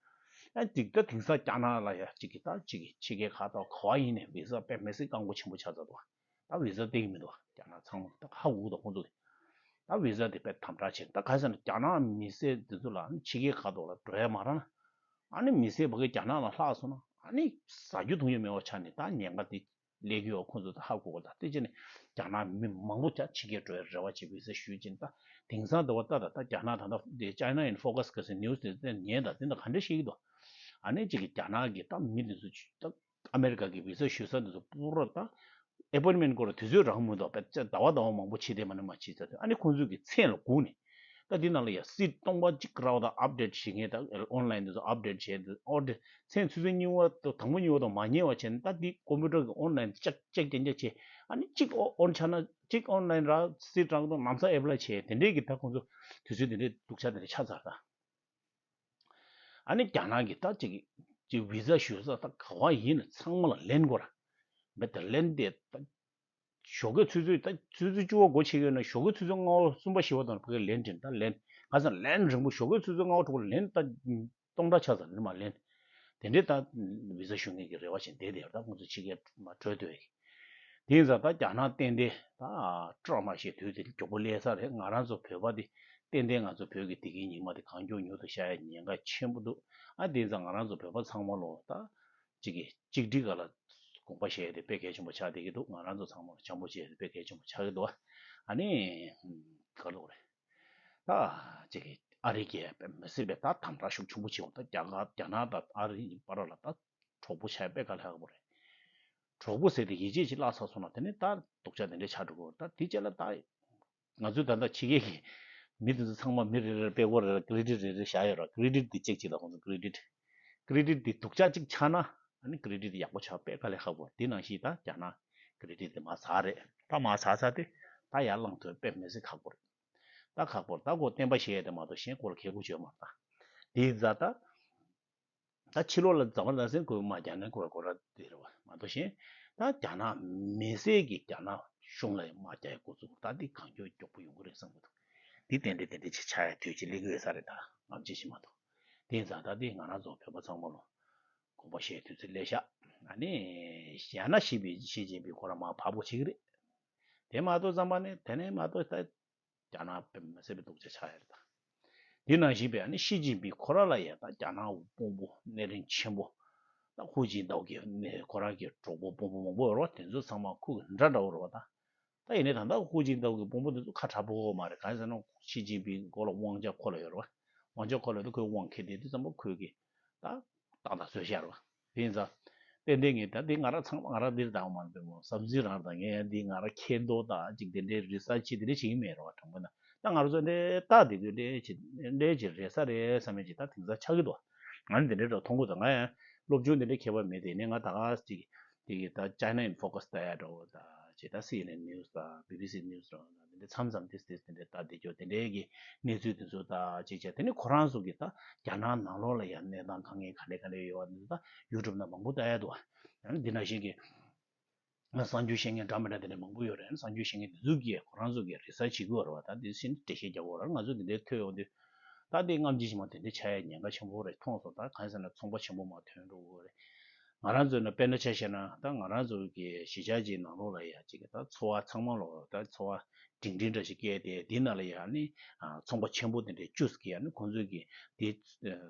ཨ་ནི་ད་དེང་སང་རྒྱ་ནག་ལ་ཡ་གཅིག་གིས་ད་གཅིག་གིས་ཕྱི་རྒྱལ་ཁག་ཏུ་ག་བ་ཡིན་ནས་བི་ཟ་དཔེ་མི་སྲིད་རྐང་པོ་ཆེན་པོ་ཆགས་ཚར་འདུག་ད་བི་ཟ་སྟེར་གི་མི་འདུག་རྒྱ་ནག་ཚང་མ་ད་ཧ་གོ་གི་འདུག་ཁོང་ཚོ་གིས་ད་བི་ཟ་དེ་དཔེ་དམ་དྲག་བྱས། ད་ག་ཟེར་ན་རྒྱ་ནག་མི་སེར་དེ་ཚོ་ལ་ཕྱི་རྒྱལ་ཁག་ཏུ་ལ་འགྲོ་ཡ་མ་རག་ན། ཨ་ནི་མི་སེར་ཕ་གི་རྒྱ་ནག་ལ་ལྷག་སོང་ན་ཨ་ནི་ཟ་རྒྱུ་འཐུང་རྒྱུ་མེད་པ་ཆགས་ནས་ད་ཉེན་ཁ་དེ་སླེབས་ཀྱི་ཡོད། ཁོང་ཚོ་ད་ཧ་གོ་གི། ད་དེ་བྱས་ནས་རྒྱ་ནག་མི་མང་པོ་ཅིག་ཕྱི་རྒྱལ་འགྲོ་ཡ་རེ་བ་བྱེད་པའི་ཟེར་ཞུས་ཅིང་། ད་དེང་སང་དེ་བ་ད་ད་ད་རྒྱ་ནག་ད་ད་དེ་China in Focus ག་ཟེར་ནིའུ་སི་དེ་ཉན་ད་དེ་འདྲ་ག་འདྲ་ཤེས་ཀྱི་འདུག་ཨ་ནི་གཅིག་གིས་རྒྱ་ནག་གི་ད་མི་དེ་ཚོ་ད་ཨ་མེ་རི་ཀ་གི་བི་ཟ་ཞུ་ས་འདི་ཚོ་པུ་ར་ད་ཨེ་པོའིན་མེན་སྐོར་དུས་ཚོད་རག་མི་འདུག་དཔེ་ཆ་ཟླ་བ་ཟླ་བ་མང་པོ་ཕྱིན་དེ་མ་ནི་མ་ཕྱིན་ཚར་དུས། ཨ་ནི་ཁོང་ཚོས་ཀྱི་མཚན་ལ་སྒུག་ནས་ད་འདི་ནང་ལ་ཡ་སིཊ་སྟོང་པ་གཅིག་རག་པ་དང་ཨབ་ཌེཊ་བྱེད་མཁན་དང་ཨོན་ལན་དེ་ཚོ་ཨབ་ཌེཊ་བྱས་འདུག་ཨོ་དེ་མཚན་ཆུ་ཚོད་གཉིས་པ་དང་དང་པོ་གཉིས་པ་དང་མ་ཉལ་བ་བྱས་ནས་ད་འདི་ཀོམ་པུ་ཊར་གི་ཨོན་ལན་ཅེག་ཅེག་རྐྱང་རྐྱང་བྱས། ཨ་ནི་གཅིག་ཨོ་ཨོན་ཆགས་ན་གཅིག་ཨོན་ལན་རག་སིཊ་རག་འདུག་ལམ་སང་ཨེ་པ་ལའི་བྱས། དེ་འདྲས་ཀྱི་ད་ཁོང་ཚོ་དུས་ཚོད་དེ་འདྲས་སྡུག་ཅག་དེ་འདྲས་ཆགས་ཚར་ད། ཨ་ནི་རྒྱ་ནག་གི་ད་ཅིག་ཅིག་བི་ཟ་ཞུ་ས་ད་ག་བ་ཡིན་ན་ཚང་མ་ལ་ལན་དགོས་ར། མེད་ད་ལན་དེ་ད་ཞོགས་ཀའི་ཆུ་ཚོད་ད་ཆུ་ཚོད་བཅུ་པ་སྒོ་ཕྱེ་གི་ཡོད་ན་ཞོགས་ཀའི་ཆུ་ཚོད་ལྔ་པ་གསུམ་པ་བཞི་པ་དང་ཕ་གི་ལན་དྲན། ད་ལན་ག་ས་ལན་རིང་པོ་ཞོགས་ཀའི་ཆུ་ཚོད་ལྔ་པ་དྲུག་པ་ལན་ད་སྟོང་ཕྲག་ཆགས་ཚར་ནི་མ་ལན། དེ་འདྲའི་ད་བི་ཟ་ཞུ་མཁན་གྱི་རེ་བ་བྱས་བསྡད་དེ་ད་ཁོང་ཚོ་ཕྱི་རྒྱལ་མ་བྲོས་སྡོད་ཡ་གི། དེ་ཡིན་ཙང་ད་རྒྱ་ནག་ཏན་ཏན་ད་སྐྲག་མ་ཤེས་དུས་དེ་མགྱོགས་པོ་སླེབས་ས་རེད། ང་རང་ཚོ་བོད་པ་དེ་ཏན་ཏན་ང་ཚོ་བོད་ཀྱི་བདེ་སྐྱིད་ཉི་མ་དེ་གང་མགྱོགས་མྱུར་དུ་ཤར་ཡ་ཉེན་ཁ་ཆེན་པོ་འདུག་ཨ་དེ་ཡིན་ཙང་ང་རང་ཚོ་བོད་པ་ཚང་མ་ལོ་ད་གཅིག་གིས་གཅིག་སྒྲིལ་སྒང་ལ་དགོངས་པ་བཞེས་ཡ་དེ་དཔེ་གལ་ཆེན་པོ་ཆགས་བསྡད་ཀྱི་འདུག་ང་རང་ཚོ་ཚང་མ་ལ་བྱམས་པོ་བྱེད་ཡ་དེ་དཔེ་གལ་ཆེན་པོ་ཆགས་ཀྱི་འདུག་ཨ་ནི་ག་ལོག་རེད། ད་ཅིག་གིས་ཨ་རི་གིས་དཔེ་མི་སྲིད་པའི་ད་དམ་དྲག་ཤུགས་ཆེན་པོ་བྱེད་འོང་། ད་རྒྱ་གར་རྒྱ་ནག་དང་ཨ་རི་བར་ལ་ད་གྲོགས་པོ་ཆགས་དཔེ་དཀའ་ལས་ཁག་པོ་རེད། གྲོགས་པོ་ཟེར་དེ་ཡིད་ཆེས་ཅིག་བརླག་ཚར་སོང་ན་དེ་ནི་ད་སྡུག་ཅག་དེ་འདྲས་ཆགས་འགྲོ་གི་རེད། ད་དེ་རྗེས་ལ་ད་ང་ཚོས་ད་ལྟ་ཕྱི་རྒྱལ་གྱི་མི་དེ་ཚོ་ཚང་མ་མི་རེ་རེར་དཔེ་སྐོར་རེ་རེ་ཀི་རེ་ཌིཊ་རེ་རེ་བཞག་ཡོད་ར། ཀི་རེ་ཌིཊ་དེ་ཅེག་ཅིག་ལ་ཁོང་ཚོ་ཀི་རེ་ཌིཊ་ཀི་རེ་ཌིཊ་དེ་སྡུག་ཅག་ཅིག་ཆགས་ན་ཨ་ནི་ཀི་རེ་ཌིཊ་དེ་ཡག་པོ་ཆགས་དཔེ་དཀའ་ལས་ཁག་པོ་རེད། དེ་ནང་བཞིན་ད་རྒྱ་ནག་ཀི་རེ་ཌིཊ་དེ་མར་ཟག་རེད། ད་མར་ཟག་ཚར་དེ་ད་ཡར་ལངས་ཐུབ་དཔེ་མི་སྲིད་ཁག་པོ་རེད། ད་ཁག་པོ་རེད། ད་ཁོ་བསྟན་པ་བཤད་ཡ་དེ་མ་གཏོགས་གཞན་ཁོ་ལ་ཁེ་གོ་ཅོ་མ་རེད། ད་དེའི་རྩ་ད་ད་ཕྱི་ལོགས་ལ་འཛམ་བུ་གླིང་ཟེར་ཁོས་དམག་རྒྱག་ནས་ཁོ་ཁོ་ར་དེ་རེད་བ། མ་གཏོགས་གཞན་ད་རྒྱ་ནག་མི་སེར་གྱིས་རྒྱ་ནག་གཞུང་ལ་དམག་རྒྱག་ཡ་འགོ་བཙུགས། ད་འདི་གང་མགྱོགས་མགྱོགས་པོ་ཡོང་གི་རེད་བསམ་གི་འདུག་འདི་ཏན་ཏན་ཏན་ཏན་ཅིག་ཆགས་ཡ་དུས་ཅིག་སླེབས་ཀྱི་ཡོད་ས་རེད། ད་ངམ་ཅི་ཞིག་མ་གཏོགས། དེ་ཡིན་ཙང་ད་འདི་ང་རང་ཚོ་བོད་པ་ཚང་མ་ལ་དགོངས་པ་བཞེས་དུས་ཚོད་སླེབས་ཤག་ཨ་ནི་ཡང་ན་ཞི་པའི་ཞི་ཅིན་ཕིང་ཁོ་རང་མར་བབས་པོ་བྱེད་ཀྱི་རེད། དེ་མ་གཏོགས་ཙམ་པ་ནི་དེ་ནས་མ་གཏོགས་ད་རྒྱ་ནག་དཔེ་མི་སྲིད་པའི་སྡུག་ཅག་ཆགས་ཡ་རེད་ད། དེ་ནང་བཞིན་པའི་ཨ་ནི་ཞི་ཅིན་ཕིང་ཁོ་རང་ལ་ཡང་ད་རྒྱ་ནག་དཔོན་པོ་གནད་དོན་ཆེན་པོ་ད་ཧུའུ་ཅིན་ཏའོ་གི་ནས་ཁོ་རང་གི་གྲོགས་པོ་དཔོན་པོ་མང་པོ་ཡོད་རེད་བ། དེ་ཚོ་ཚང་མ་ཁོ་གི་འདྲ་འདྲ་བོ་རེད་བ་ད། ད་ཡིན་ནའི་ད་ལྟ་ཧུའུ་ཅིན་ཏའོ་གི་དཔོན་པོ་དེ་ཚོ་ཁ་དྲག་པོ་མ་རེད། གང་ཡིན་ཟེར་ན་ཞི་ཅིན་ཕིང་མགོ་ལ་དབང་ཆ་ཁོ་ལ་ཡོད་རེད་བ། དབང་ཆ་ཁོ་ལ་ཡོད་དུས་ཁོས་དབང་ཁེ་དེ་དུས་ཙམ་པ་ཁོས་གི་ད་ཏག་ཏག་བཟོས་བཞག་རེད་བ། དེ་ཡིན་ཙང་ཏན་ཏན་ངས་ད་འདི་ང་རང་ཚང་མ་ང་རང་འདིར་བཏང་མ་རེད་པས་མོ། བསམ་ཚུལ་རང་རེད། ད་ངས་འདི་ང་རང་མཁྱེན་རྟོགས་དང་ཅིག་དེ་འདྲའི་རི་སར་ཆི་དེ་འདྲ་བྱེད་ཀྱི་མེད་རེད་བ། དྲང་པོ་ན་ད་ང་རང་ཚོ་འདྲའི་ལྟ་དེ་དུས་འདྲའི་ཅིག་འདྲའི་ཅིག་རེད་ས་རེད་བསམ་ཡས་ཅིག་ད་དེང་སང་ཆགས་ཀྱི་འདུག་ང་ནི་དེ་འདྲའི་འདྲ་མཐོང་གི་འདུག་ང་ཡང་སློབ་སྦྱོང་དེ་འདྲའི་མཁས་པ་མེད་དེ་ནས་ང་ད་ག་ཅིག་དེ་གི་ད་China in Focus ལྟ་ཡ་འདྲ་བོ་ད་ཅིག་ད་སི་ཨེན་ཨེན་ནིའུ་སི་དང་བི་བི་སི་ནིའུ་སི་འདྲ་བོ་ད། དེ་འདྲ་མཚམས་མཚམས་ཏིས་ཏིས་དེ་འདྲ་ལྟ་བསྡད་རྒྱུ་དེ་འདྲའི་གི་གནས་ཚུལ་དེ་ཚོ་ལྟ་ཅིག་བྱས། དེ་ནི་ཁོ་རང་ཚོ་གི་ད་རྒྱ་ནག་ནང་ལོགས་ལ་ཡང་གནས་སྟངས་དཀའ་ངལ་ག་འདྲ་ག་འདྲ་ཡོད་པ་དེ་ཚོ་ད་ཡུ་ཊུབ་ནང་མང་པོ་ལྟ་ཡ་འདུག་ཡང་ན་འདི་ནང་བཞིན་གི་གསར་འགྱུར་བཤད་མཁན་འདྲ་མི་འདྲ་དེ་འདྲ་མང་པོ་ཡོད་རེད། གསར་འགྱུར་བཤད་མཁན་དེ་ཚོ་གིས་ཁོ་རང་ཚོ་གི་རེ་སར་བྱེད་ཀྱི་ཡོད་རེད་བ། ད་དེ་ཚོ་འགྲེལ་བཤད་རྒྱག་གི་ཡོད་རེད། ང་ཚོ་དེ་འདྲའི་ཐོས་ཡོང་དུས་ད་དེ་སྔ་ཕྱི་ཞིག་མ་དེ་འདྲ་ཆགས་ཡ་ཉེན་ཁ་ཆེན་པོ་རེད་མཐོང་སོང་། ད་གང་ཡིན་ཟེར་ན་ཚོང་པ་ཆེན་པོ་མར་ཐོན་འགྲོ་གི་ཡོད་རེད། ང་རང་ཚོ་ནི་དཔེར་ན་ཆ་བཞག་ན་ད་ང་རང་ཚོ་གི་གཞིས་ཆགས་ཀྱི་ནང་ལོགས་ལ་ཡ་གཅིག་གི་ད་ཚོ་བ་ཚང་མ་ལོ་ད་ཚོ་བ་འབྲིང་འབྲིང་འདྲ་ཞིག་བསྐྱལ་ཏེ་འདི་ནང་ལ་ཡ་ནི་ཚོང་པ་ཆེན་པོ་དེ་འདྲའི་བཅུ་ཟིག་གི་ཡ་ནི་ཁོང་ཚོས་ཀྱི་དེ།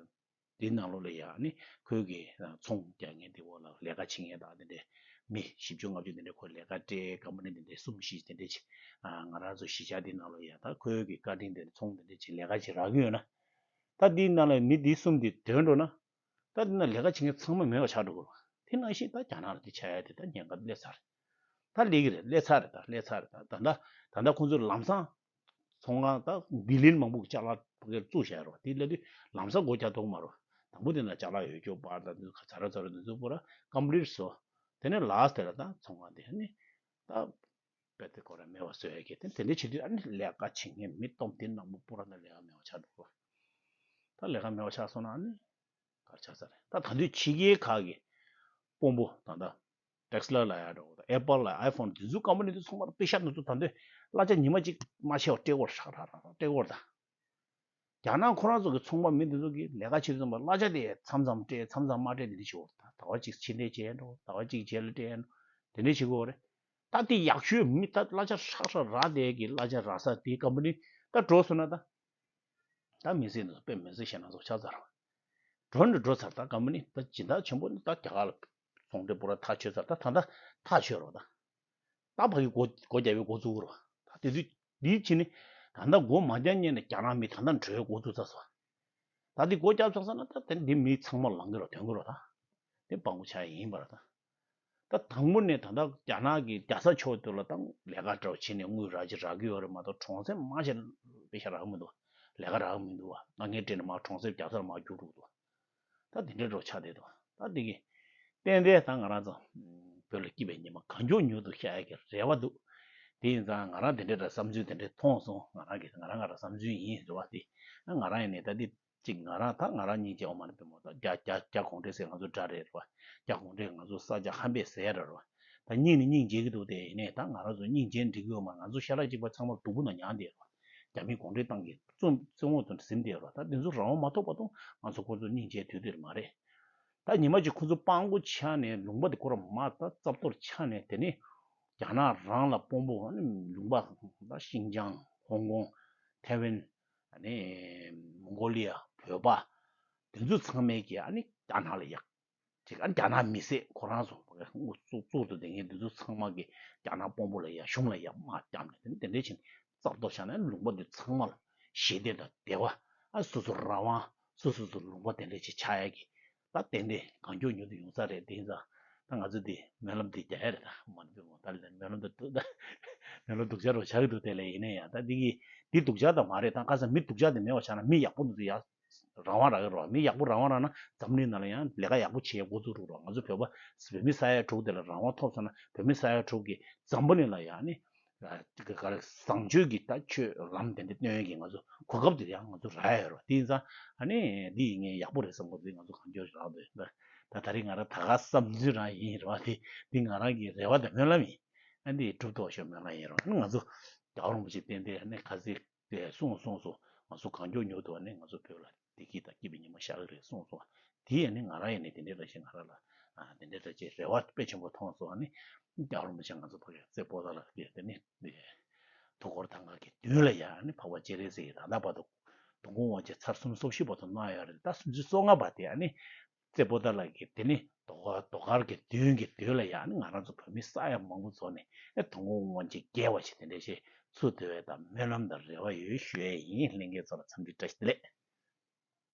དེའི་ནང་ལོགས་ལ་ཡང་ནི་ཁོས་ཀྱི་ཚོང་རྒྱག་མཁན་དེ་འོག་ལ་ལས་ཀ་བྱེད་མཁན་དང་དེ་འདྲའི་མི་བཞི་བཅུ་ལྔ་བཅུ་དེ་འདྲའི་ཁོ་ལས་ཀ་སྤྲད་ཀམ་པ་ནི་དེ་འདྲའི་གསུམ་བཞི་དེ་འདྲའི་ཅིག་ང་རང་ཚོ་གཞིས་ཆགས་དེའི་ནང་ལ་ཡང་ད་ཁོས་ཀྱི་བཀའ་དྲིན་དེ་ཚོང་དེ་འདྲའི་ཅིག་ལས་ཀ་ཅིག་རག་གི་ཡོད་ན། ད་དེའི་ནང་ལ་མི་དེ་གསུམ་དེ་ཐོན་འགྲོ་ན། ད་དེ་ན་ལས་ཀ་བྱེད་མཁན་ཚང་མ་མེད་པ་ཆགས་འགྲོ་གི་རེད། དེ་ནང་བཞིན་ད་རྒྱ་ནག་ལ་དེ་ཆགས་ཡ་དེ་ད་ཉེན་ཁ་སླེབས་ཚར་རེད། ད་སླེབས་ཀྱི་རེད། སླེབས་ཚར་རེད། ད་སླེབས་ཚར་རེད། ད་ད་ད་ད་ཁོང་ཚོས་ལམ་སང་། ཚོང་ཁང་ད་བི་ལིན་མང་པོ་གི་ཅ་ལག་ཕ་གིར་བཙུགས་བཞག་རོགས། དེ་ལབ་དུས་ལམ་སང་སྒོ་རྒྱག་ཐུབ་མ་རོགས། དང་པོ་དེ་ན་ཅ་ལག་ཡོད་རྒྱུ་པར་དང་དུ་ཚ་ར་ཚ་ར་དུ་ཚོ་པོ་ར་ཀམ་པི་ལིཊ་བཟོ། དེ་ནས་ལ་སི་ཊི་དེ་ལ་ད་ཚོང་ཁང་དེ་ནི་ད་དཔེ་དེ་ཁོ་ར་མེད་པ་བཟོ་ཡ་གི་དེ་དེ་འདྲ་བྱེད་དུས་ཨ་ནི་ལས་ཀ་བྱེད་མཁན་མི་སྟོབས་དེ་ནང་པོ་པོ་ར་ན་ལས་ཀ་མེད་པ་ཆགས་འགྲོ་གི། ད་ལས་ཀ་མེད་པ་ཆགས་སོང་ན་ཨ་ནི། གར་ཆགས་ས་རེད། ད་ད་དུས་ཕྱི་རྒྱལ་ཁག་གི་དཔོན་པོ་ད་ལྟ་ཊེ་སི་ལ་ལ་ཡ་འགྲོ་ད་ཨེ་པལ་ལ་ཨའི་ཕོན་དེ་ཚོའི་ཀམ་པ་ནི་དེ་ཚོ་ཚང་མར་པེ་ཤ་ནི་ཚོ་ད་དུས་གླ་ཆ་ཉི་མ་གཅིག་མ་ཆད་པར་སྤྲད་ཀྱི་ཡོད་རེད། ཧྲག་ཧྲག་ཧྲག་སྤྲད་ཀྱི་ཡོད་རེད་ད། རྒྱ་ནག་ཁོ་རང་ཚོ་གི་ཚོང་པ་མི་དེ་ཚོ་གི་ལས་ཀ་བྱེད་དུས་ཙམ་པ་གླ་ཆ་དེ་མཚམས་མཚམས་སྤྲད་མཚམས་མཚམས་མ་སྤྲད་དེ་འདྲ་བྱེད་ཀྱི་ཡོད་རེད་ད། ཟླ་བ་གཅིག་ཕྱི་འདྲེན་བྱས་འགྲོ། ཟླ་བ་གཅིག་རྗེས་ལ་སྤྲད་འགྲོ། དེ་འདྲ་བྱེད་ཀྱི་ཡོད་རེད། ད་དེ་ཡག་ཤོས་མི་ད་གླ་ཆ་ཧྲག་ཧྲག་རག་དེ་གི་གླ་ཆ་རག་ས་དེའི་ཀམ་པ་ནི་ད་འགྲོ་སོང་ན་ད། ད་མི་སེར་ནང་དཔེ་མི་སེར་ཞེད་སྣང་ཚོ་ཆགས་ཚར་བ། འགྲོ་ནི་འགྲོ་ཚར། ད་ཀམ་པ་ནི་ད་སྦྱིན་བདག་ཆེན་པོ་ནི་ད་རྒྱ་གར་ལ་ཚོང་འབྲེལ་པོ་ར་ཐག་ཆོད་ཚར། ད་ད་ད་ཐག་ཆོད་རོགས་ད། ད་ཕ་གི་སྒོ་སྒོ་རྒྱབ་པའི་འགོ་བཙུགས་རོགས། ད་དེ་དུས་དེའི་ཕྱི་ནི་ད་ད་སྒོ་མ་རྒྱག་ཉེ་ནས་རྒྱ་ནག་མི་ད་ད་འགྲོའི་འགོ་བཙུགས་ཚར་སོང་། ད་དེ་སྒོ་རྒྱབ་ཚར་སོང་ན་ད་དེ་འདི་མི་ཚང་མ་ལང་གི་རོགས་ཐོན་གི་རོགས་ད། དེ་སྤང་པོ་ཆགས་ཡིན་པ་ར་ད། ད་དང་པོ་ནས་ད་ལྟ་རྒྱ་ནག་གི་རྒྱལ་ས་ཕྱོགས་དེ་ལ་ད་ལས་ཀ་འདྲ་བོ་བྱས་ནས་དངུལ་རག་ཅིག་རག་གི་ཡོད་རེད་མ་གཏོགས་གྲོང་གསེབ་མང་ཆེ་པེ་ཤ་རག་གི་མི་འདུག་ལས་ཀ་རག་གི་མི་འདུག་བ། དཀའ་ངལ་འཕྲད་ནས་མར་གྲོང་གསེབ་རྒྱལ་སར་མར་རྒྱུགས་འགྲོ་གི་འདུག་ད་དེ་འདྲའི་འགྲོ་ཆགས་བསྡད་འདུག་ད་དེ་གི་ཏན་ཏན་ད་ང་རང་ཚོ་བོད་ལ་སྐྱིད་པའི་ཉི་མ་གང་མགྱོགས་མྱུར་དུ་ཤར་ཡ་གི་རེ་བ་འདུག་དེ་ཡིན་ཙང་ང་རང་དེ་འདྲའི་འདྲ་བསམ་ཚུལ་དེ་འདྲའི་མཐོང་སོང་། ང་རང་གི་ང་རང་ང་རང་བསམ་ཚུལ་ཡིན་རེ་བ་དེ། ང་རང་ཡིན་ནས་ད་དེ། གཅིག་ང་རང་ད་ང་རང་སྙིང་རྗེ་འོ་མ་ནི་པའི་མོ་ད་རྒྱ་རྒྱ་རྒྱ་གུང་ཁྲན་ཟེར་ང་ཚོ་དགྲ་རེད་རོ། རྒྱ་གུང་ཁྲན་ང་ཚོ་ས་ཆ་ཧམ་པས་ཟས་ར་རོ། ད་སྙིང་ནི་སྙིང་རྗེ་གི་འདུག་དེ་ཡིན་ནས་ད་ང་རང་ཚོ་སྙིང་རྗེ་འགྲིག་གི་ཡོད་མ། ང་ཚོ་ཤ་ཁྲག་གཅིག་པ་ཚང་མ་སྡུག་པོ་ན་མྱངས་བསྡད་རོ། རྒྱ་མི་གུང་ཁྲན་ཏང་གི་བཙོན་བཙོན་འོག་ཏུ་ཟིན་བསྡད་རོ། ད་དེ་ཚོ་རང་དབང་མ་ཐོབ་བར་དུ་ང་ཚོ་ཁོ་ཚོ་སྙིང་རྗེ་དུས་དེར་མ་རེད། ད་ཉི་མ་གཅིག་ཁོ་ཚོ་སྤང་པོ་ཆགས་ནས་ལུང་པ་དེ་ཁོ་རང་མ་ད་རྩ་གཏོར་ཆགས་ནས་དེ་ནས་རྒྱ་ནག་རང་ལ་དཔོན་པོ་ལུང་པ་ད་ཤིན་ཅང་ཧོང་ཀོང་ཐའེ་ཝན། ཨ་ནི་མོང་གོ་ལི་ཡ་བོད་པ་དེ་ཚོ་ཚང་མས་ཀྱི་ཨ་ནི་རྒྱ་ནག་ལ་ཡག་ཅིག་ཨ་ནི་རྒྱ་ནག་མི་སེར་ཁོ་རང་ཚོ་དངུལ་བཙུགས་བཙུགས་ཏེ་དེ་ངས་འདི་ཚོ་ཚང་མ་གི་རྒྱ་ནག་དཔོན་པོ་ལ་ཡག་གཞུང་ལ་ཡག་དམག་བརྒྱབ་ནས་དེ་ནས་དེ་འདྲས་བྱས་ནས་རྩ་གཏོར་བྱས་ནས་ལུང་པ་འདི་ཚང་མ་ལ་ཞི་བདེ་དང་བདེ་བ། ཨ་སོ་སོ་རང་དབང་སོ་སོ་སོ་ལུང་པ་དེ་འདྲས་ཅིག་ཆགས་ཡ་གི་ད་ཏན་ཏན་གང་མགྱོགས་མྱུར་དུ་ཡོང་ས་རེད། དེ་ཡིན་ཙང་ད་ང་ཚོ་འདི་སྨོན་ལམ་འདི་རྒྱག་ཡ་རེད། ད་མ་འདི་མོ་ད་ལ་སྨོན་ལམ་འདི་འདུག་ད་སྨོན་ལམ་སྡུག་ཅག་རུ་ཆགས་ཀྱི་འདུག་དེ་ལས་ཡིན་ན་ཡང་ད་འདི་གི་འདི་སྡུག་ཅག་ད་མ་རེད། ད་ཁ་སང་མི་སྡུག་ཅག་དེ་མེད་པ་ཆགས་ན་མི་ཡག་པོ་འདུག་ཡ་རང་དབང་རག་གི་རོགས། མི་ཡག་པོ་རང་དབང་རག་ན་འཛམ་གླིང་ནང་ལ་ཡང་ལས་ཀ་ཡག་པོ་བྱེད་ཡ་འགོ་འཛུགས་རུག་རོགས། ང་ཚོ་བོད་པ་བོད་མི་ས་ཡ་དྲུག་དེ་ལ་རང་དབང་ཐོབ་སོང་ན་བོད་མི་ས་ཡ་དྲུག་གི་འཛམ་བུ་གླིང་ལ་ཡང་ནི་ག་རེ་བཟང་སྤྱོད་ཀྱི་ད་ཆོས་ལམ་དེ་འདྲ་སྟོན་ཡ་གི་ང་ཚོ་གོ་སྐབས་དེ་ཡང་ང་ཚོ་རག་ཡ་རོགས། དེ་ཡིན་ཙང་ཨ་ནི་འདི་ཡིན་ངས་ཡག་པོ་རེད་བསམ་གོ་དེ་ང་ཚོ་གང་མགྱོགས་རག་འདོད་ད། ད་ད་རེས་ང་རང་ད་ག་བསམ་ཚུལ་རང་ཡིན་རེད་བ། དེ་འདི་ང་རང་གི་རེ་བ་དང་སྨོན་ལམ་ཡིན། ཨ་འདི་གྲུབ་ཐོག་ཤོག་སྨོན་ལམ་ཡིན་རོགས། ང་ཚོ་རྒྱལ་བ་རིན་པོ་ཆེ་བསྟན་པའི་ཨ་ནི་ཁ་ཟས། དེ་གསུངས་གསུངས་སོ། ང་ཚོ་གང་མགྱོགས་མྱུར་དུ་ནི་ང་ཚོ་བོད་ལ་བདེ་སྐྱིད་དང་སྐྱིད་པའི་ཉི་མ་ཤར་གི་རེད་གསུངས་སོ། དེ་ཡང་ནི་ང་རང་ཡང་ནི་དེ་འདྲའི་འདྲ་ཞིག་ང་རང་ལ་ཨ་དེ་འདྲའི་འདྲ་ཅིག་རེ་བ་དཔེ་ཆེན་པོ་མཐོང་སོང་། ཨ་ནི་རྒྱལ་བ་རིན་པོ་ཆེ་ང་ཚོ་ཕ་གི་རྩེ་པོ་ཏ་ལ་དེ་དེ་ནི་ཐུགས་འཁོར་ཐང་ག་གི་མདུན་ལ་ཡང་ནི་འཕགས་པ་སྤྱན་རས་གཟིགས་ཀྱི་ད་ལྟ་བར་དུ་དོན་ཀུན་དབང་ཆེན་ཚར་སུམ་ཅུ་སོ་བཞི་བར་དུ་གནང་ཡོད་རེད། ད་སུམ་ཅུ་སོ་ལྔ་པ་དེ་ཨ་ནི། རྩེ་པོ་ཏ་ལ་གི་དེ་ནི་དོ་གར་དོ་གར་གྱི་མདུན་གྱི་མདུན་ལ་ཡང་ནི་ང་རང་ཚོ་བོད་མི་ས་ཡ་མང་པོ་འཛོམས་ནས་ཨེ་དོན་ཀུན་དབང་ཆེན་རྒྱས་པ་ཞིག་དེ་འདྲ་ཞིག་ཚུར་བསྟོད་པའི་དང་སྨོན་ལམ་དང་རེ་བ་ཡོད་ཞུ་ཡས་ཡིན། ལྷན་རྒྱས་ཚོ་ལ་འཚམས་འདྲི་བཀྲ་ཤིས་བདེ་ལེགས།